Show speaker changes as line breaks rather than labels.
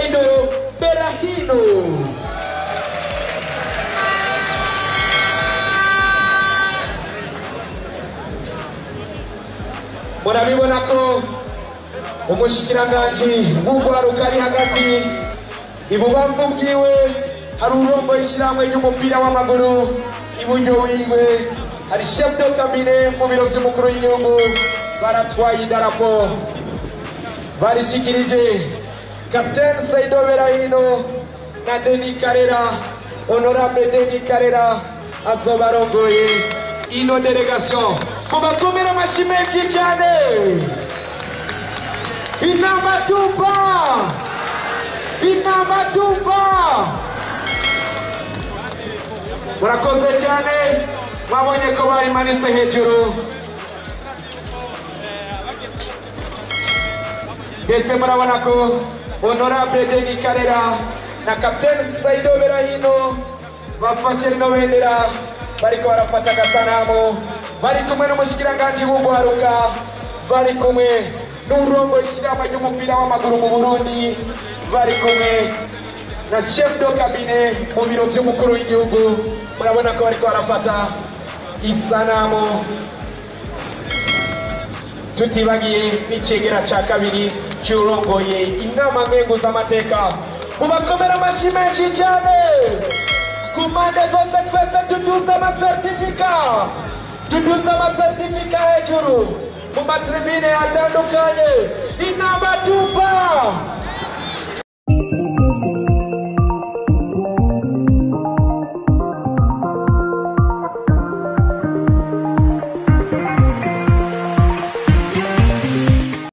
Saido Berahino. Murabibona ko umushikiranganji w'urwaruka ari hagati, ibubamfu bwiwe hari urongoye ishyirahamwe ry'umupira w'amaguru, iburyo wiwe hari chef de cabinet mu biro vy'umukuru w'igihugu. Baratwaye idarapo, barishikirije Captain Saido Berahino na Denis Karera. Honorable Denis Karera azoba arongoye ino délégation. Mubakomere amashyi menshi cyane. Inama tumba, inama tumba, murakoze cyane. Mwabonye ko barimanitse hejuru, ndetse murabona ko Honorable Denis Karera na Captain Saido Berahino bafashe rino bendera, bariko barafata agasanamu, bari kumwe n'umushikiranganji w'urwaruka, bari kumwe n'urongoye ishyirahamwe ry'umupira w'amaguru mu Burundi, bari kumwe na chef de cabinet mu biro vy'umukuru w'igihugu. Murabona ko bariko barafata isanamu, tutibagiye n'icegera ca kabiri c'urongoye inama nkenguzamateka. Mubakomere amashyi menshi cyane ku mpande zose. Twese tuduze amasertifika, tuduze amasertifika hejuru mu matribine atandukanye. Inama tumba.